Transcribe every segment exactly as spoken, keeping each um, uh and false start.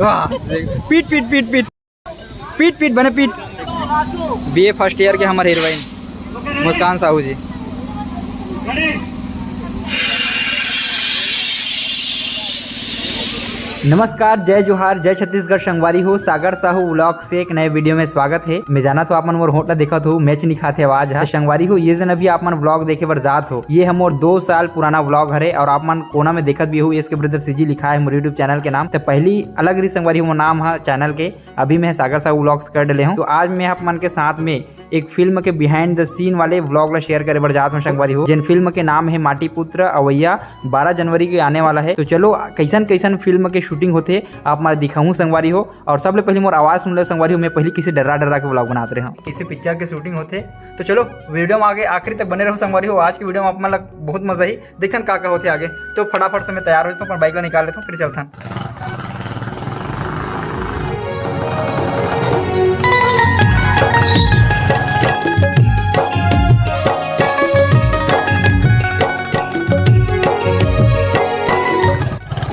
वाह, पीट, पीट, पीट, पीट, पीट, पीट, बने पीट। बीए फर्स्ट ईयर के हमर हीरोइन मुस्कान साहू जी। नमस्कार, जय जोहार, जय छत्तीसगढ़। संगवारी हो, सागर साहू व्लॉग से एक नए वीडियो में स्वागत है। मैं जानत हो आप मन मोर होंठ ला देखत हो, मैच नहीं खाते आवाज है। संगवारी हो, ये जन अभी आप मन व्लॉग देखे बर जात हो, ये हमर दो साल पुराना व्लॉग हरे और आप मन कोना में देखत भी हो, एस के ब्रदर सीजी लिखा है मोर YouTube चैनल के नाम। तो पहली अलग रही संगवारी हो मोर नाम है चैनल के, अभी मैं सागर साहू व्लॉग्स कर डले हूँ। तो आज मैं आप मन के साथ में एक फिल्म के बिहाइंड द सीन वाले व्लॉग ला शेयर करे बर जात हूँ संगवारी हो, जिन फिल्म के नाम है माटी पुत्र अवैया, बारह जनवरी के आने वाला है। तो चलो कैसन कैसन फिल्म के शूटिंग होते आप मन दिखाऊँ संगवारी हो। और सबले पहले मोर आवाज सुन लो संगवारी हो, मैं पहले किसे डरा डरा के व्लॉग बनात रहे हूँ, किसे पिक्चर के शूटिंग होते। तो चलो वीडियो में आगे आखिरी तक बने रहो संगवारी हो। आज की वीडियो में आप मन ला बहुत मजा ही, देखन का का होते आगे। तो फटाफट से मैं तैयार हो जाता हूँ, अपन बाइक ला निकाल लेता हूँ, फिर चलता हूँ।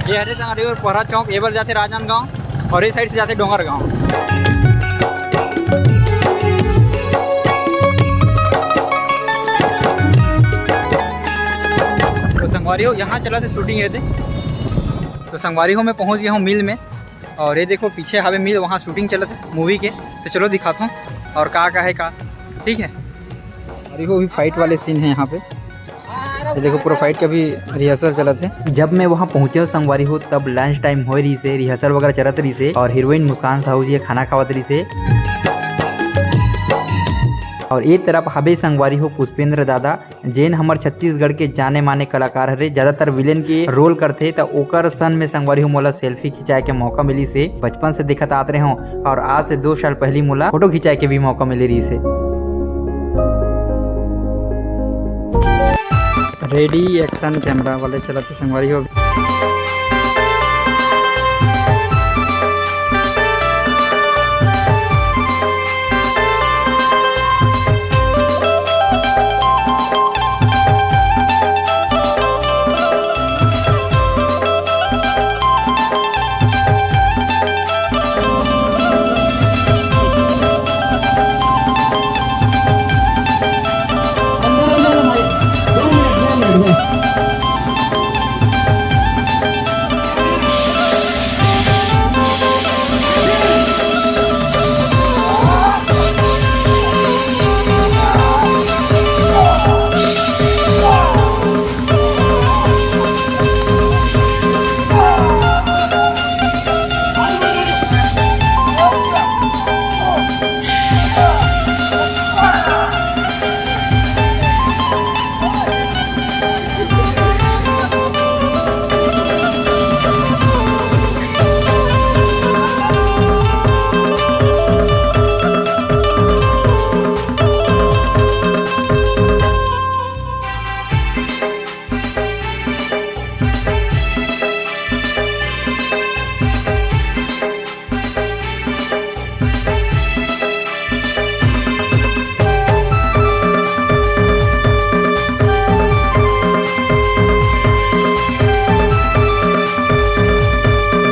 ये हरे संगवारी हो, पोहरा चौक, ये बर जाते राजनांदगांव और इस साइड से जाते डोंगरगांव। तो संगवारी हो, यहाँ चलत हे शूटिंग ये दे। तो संगवारी हो, मैं पहुँच गया हूँ मिल में और ये देखो पीछे हवे मिल, वहाँ शूटिंग चलत हे मूवी के। तो चलो दिखाता हूँ और का का है का, ठीक है। अरे वो भी फाइट वाले सीन है यहाँ पे। ये देखो पूरा फाइट का भी रिहर्सल चलत है। जब मैं वहाँ पहुँचे संगवारी हो तब लंच टाइम हो रही से, रिहर्सल वगैरह चलत रही से और हीरोइन मुस्कान साहू जी खाना खावत रही से। और ये तरफ हबे संगवारी हो पुष्पेंद्र दादा, जेन हमर छत्तीसगढ़ के जाने माने कलाकार हरे, ज्यादातर विलेन के रोल करथे। त ओकर सन में संगवारी हो मोला सेल्फी खिंचाए के मौका मिली से। बचपन से देखत आत रहे हो और आज से दो साल पहली मोला फोटो खिंचाए के भी मौका मिले रही से। रेडी एक्शन कैमरा वाले चलत हे संगवारी हो।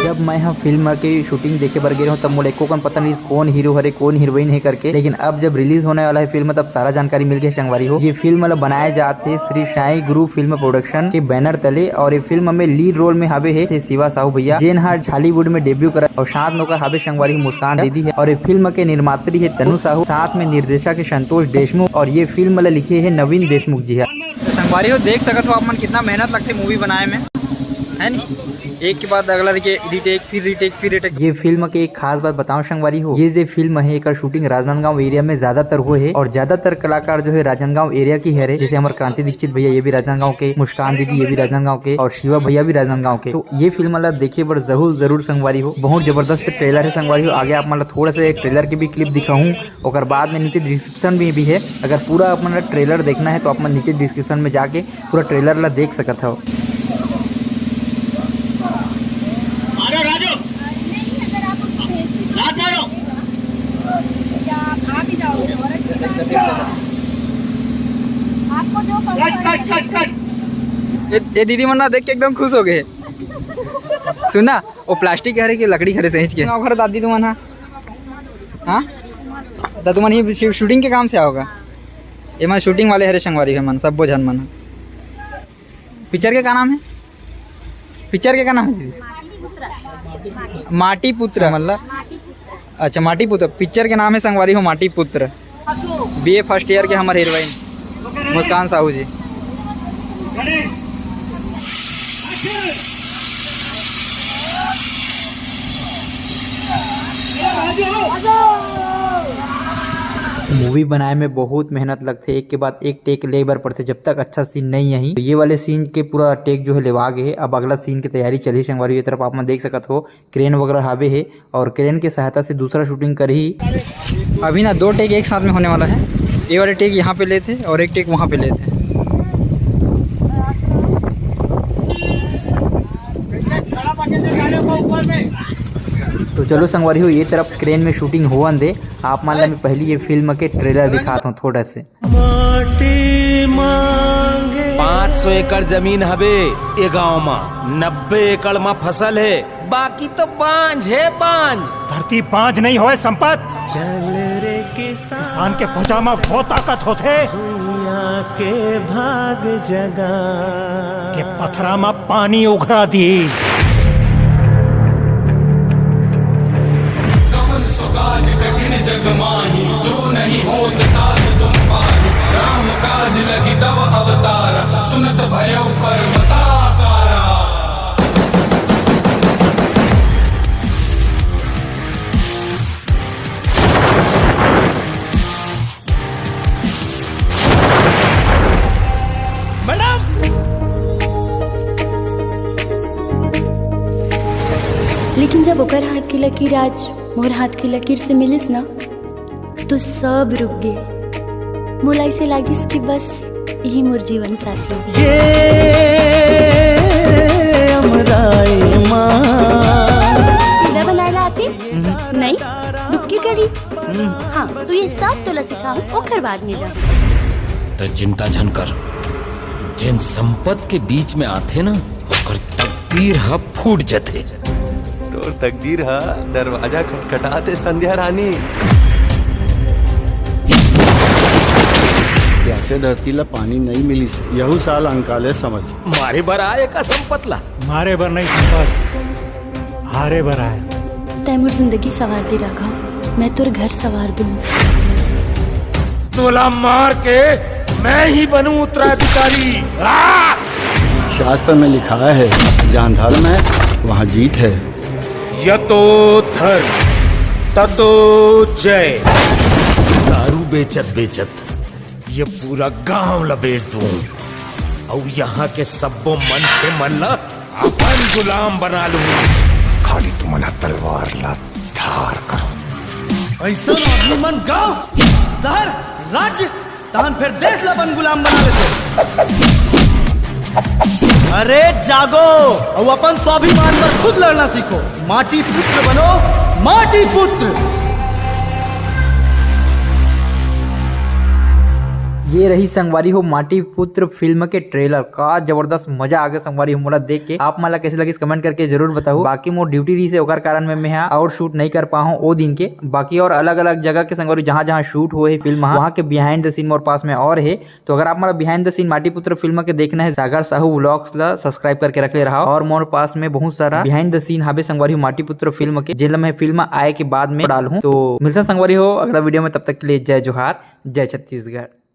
जब मैं ह फिल्म के शूटिंग देखे बर गे रहूं, तब मोला एको कन पता नहीं कौन हीरो हरे, कौन हीरोइन हे करके। लेकिन अब जब रिलीज होने वाला है फिल्म, तब सारा जानकारी मिल गया संगवारी हो। ये फिल्म ला बनाए जात हे श्री साईं गुरु फिल्म प्रोडक्शन के बैनर तले, और ये फिल्म में लीड रोल में हवे हे थे शिवा साहू भैया, जेन ह छॉलीवुड में डेब्यू करा, और साथ में ओकर हवे संगवारी हो मुस्कान दीदी हे, और ये फिल्म के निर्मात्री हे तनु साहू, साथ में निर्देशक हे संतोष देशमुख, और ये फिल्म ला लिखे हे नवीन देशमुख जी हे। तो संगवारी हो, देख सकत हो आप मन कितना मेहनत लगथे मूवी बनाए में, है नी? एक के बाद अगला रीटेक, फिर रीटेक, फिर रीटेक। ये फिल्म के एक खास बात बताओ संगवारी हो, ये जे फिल्म है एकर शूटिंग राजनांदगांव एरिया में ज्यादातर हुए है और ज्यादातर कलाकार जो है राजनांदगांव एरिया की है रे। जैसे हमारे क्रांति दीक्षित भैया, ये भी राजनांदगांव के, मुस्कान दीदी, ये भी राजनांदगांव के, और शिवा भैया भी राजनांदगांव के। तो ये फिल्म ला देखे बर जरूर जरूर संगवारी हो, बहुत जबरदस्त ट्रेलर है संगवारी हो। आगे आप मन ला थोड़ा सा एक ट्रेलर की भी क्लिप दिखाऊं, ओकर बाद में नीचे डिस्क्रिप्शन में भी है। अगर पूरा आप मन ला ट्रेलर देखना है तो आप मन नीचे डिस्क्रिप्शन में जाके पूरा ट्रेलर ला देख सकत हव। आ जाओ राजू, राज मारो। कट, कट, कट, कट। ये, ये दीदी मन ना देख के एकदम खुश हो गए। सुना, वो प्लास्टिक के हरे कि लकड़ी के हरे सहेज के? गाँव घर दादी तुमन हा? हाँ? त तुमन ही शू-, शूटिंग के काम से आओगा? एमन शूटिंग वाले हरे संगवारी हो मन, सब्बो झन मन। पिक्चर के का नाम है? पिक्चर के का नाम है दीदी? माटी पुत्र, मतलब? अच्छा, माटी पुत्र। पिक्चर के नाम है संगवारी हो माटी पुत्र। बीए फर्स्ट ईयर के हमर हीरोइन मुस्कान साहू जी। मूवी बनाए में बहुत मेहनत लगथे, एक के बाद एक टेक ले बर पड़थे, जब तक अच्छा सीन नहीं आही। तो ये वाले सीन के पूरा टेक जो है लेवा गे हे। अब अगला सीन के तैयारी चलही संगवारी। ये तरफ आप मन देख सकत हो, क्रेन वगैरह हावे हे और क्रेन के सहायता से दूसरा शूटिंग करही। अभी ना दो टेक एक साथ में होने वाला है। ये वाले टेक यहाँ पे लेथे और एक टेक वहाँ पे लेथे। तो चलो संगवारी हो, ये तरफ क्रेन में शूटिंग होवन दे। आप मन ला मैं पहली ये फिल्म के ट्रेलर दिखात हूँ थोड़ा से। माटी मांगे। पाँच सौ एकड़ जमीन हवे ए गांव मा, नब्बे एकड़ मा फसल हे, बाकी तो बांझ हे, बांझ। धरती बांझ नहीं होय संपत। चल रे किसान। किसान के भुजा मा वो ताकत होथे। भुइयां के भाग जगा। के पथरा मा पानी उघरा दी। कवन सो काज कठिन जग माही, जो नहीं होत तात तुम पाही। राम काज लगी तव अवतारा, सुनत भयउ पर्वताकारा। मैडम! लेकिन जब ओकर हाथ के लकीर आज मोर हाथ के लकीर से मिलिस ना, तो सब रुक गे। मोला ऐसे लागिस कि बस यही मोर जीवन साथी। ये अमराई माँ। चूल्हा बनाए ला आती? नहीं, डुबकी करी। हाँ, तो ये सब तोला सिखाऊं, ओकर बाद में जा। त चिंता झन कर, जेन संपत के बीच में आथे ना, ओकर तकदीर ह फूट जथे। तोर तकदीर ह दरवाजा खटखटाथे संध्या रानी। प्यासे धरती ला पानी नइ मिलिस, यहू साल अंकाले समझ। मारे बर आए का संपत ला? मारे बर नहीं संपत, हारे बर आए। तै मोर जिंदगी सवार दे राघव, मैं तोर घर सवार दूं। तोला मार के मैं ही बनूं उत्तराधिकारी। आ! शास्त्र में लिखा है, जहाँ धर्म है, वहाँ जीत है। यतो धर्म, ततो जय। दारू बेचत बेचत ये पूरा गांव ला बेच दूं, अउ यहाँ के सब्बो मनखे मन ला अपन गुलाम बना लूं। खाली तुमन ह तलवार ला धार करो। ऐसा आदमी मन गांव, शहर, राज्य, तहन फिर देश ला अपन गुलाम बना लेथे। अरे जागो, अउ अपन स्वाभिमान पर खुद लड़ना सीखो। माटी पुत्र बनो, माटी पुत्र। ये रही संगवारी हो माटी पुत्र फिल्म के ट्रेलर। का जबरदस्त मजा आ गया संगवारी हो मोला देख के। आप मन ला कैसे लगिस कमेंट करके जरूर बताओ। बाकी मोर ड्यूटी रही से ओकर कारण में मैं हा और शूट नहीं कर पाहूँ ओ दिन के। बाकी और अलग-अलग जगह के संगवारी जहाँ-जहाँ शूट हुए हे फिल्म हा, वहाँ के behind the scene मोर पास में और हे। तो अगर आप मन ला behind the scene माटी पुत्र फिल्म के देखना है, सागर साहू व्लॉग्स ला सब्सक्राइब करके रख ले रहा। और मोर पास में बहुत सारा behind the scene हाबे संगवारी हो माटी पुत्र फिल्म के, जेला मैं फिल्म आए के बाद में डालहूँ। तो मिलता संगवारी हो अगला वीडियो में, तब तक के लिए जय जोहार, जय छत्तीसगढ़।